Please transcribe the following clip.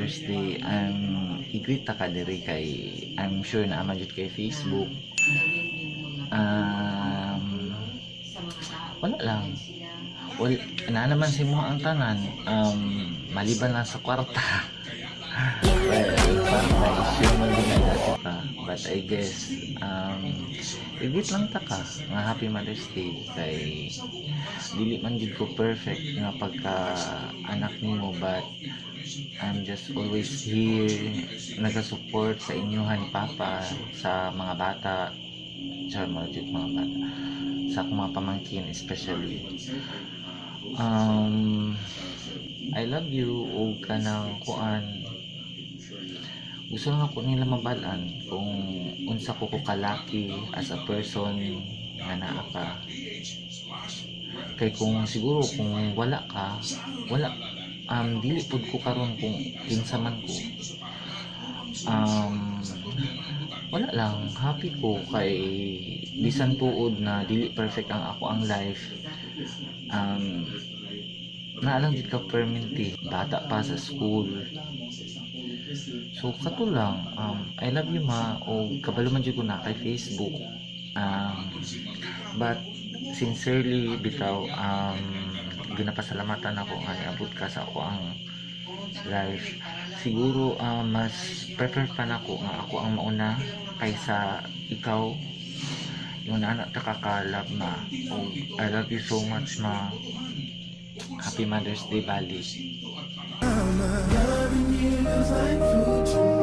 Mother's Day. I-greet ta ka diri kay I'm sure naa man jud kay Facebook. Wala lang. Well, naa naman si mo ang tanan. Maliban lang sa kwarta. Well, kwarta issue man din na dati pa. But I guess, i-greet lang ta ka nga Happy Mother's Day kay dili man jud ko perfect nga pagka anak nimo, but I'm just always here nagasupport sa inyuhan ni Papa, sa mga bata, char mga jud mga bata, sa akong mga pamangkin especially. I love you og kanang kuan, gusto lang ako nila mabal-an kung unsa ko kalaki as a person nga naa ka, kay kung siguro kung wala ka, wala, dili pud ko karon kung kinsa man ko. Wala lang, happy ko kay bisan tuod na dili perfect ang ako ang life, naa lang jud ka permanente bata pa sa school. So kato lang, I love you, Ma, o kabalo man jud ko na kay Facebook. But sincerely bitaw, ginapasalamatan ako nga niabot ka sa ako ang life. Siguro mas prefer pa nako nga ako ang mauna kaysa ikaw. Yung anak ta kakalab, Ma. O I love you so much, Ma. Happy Mother's Day, bali. Loving you is like food to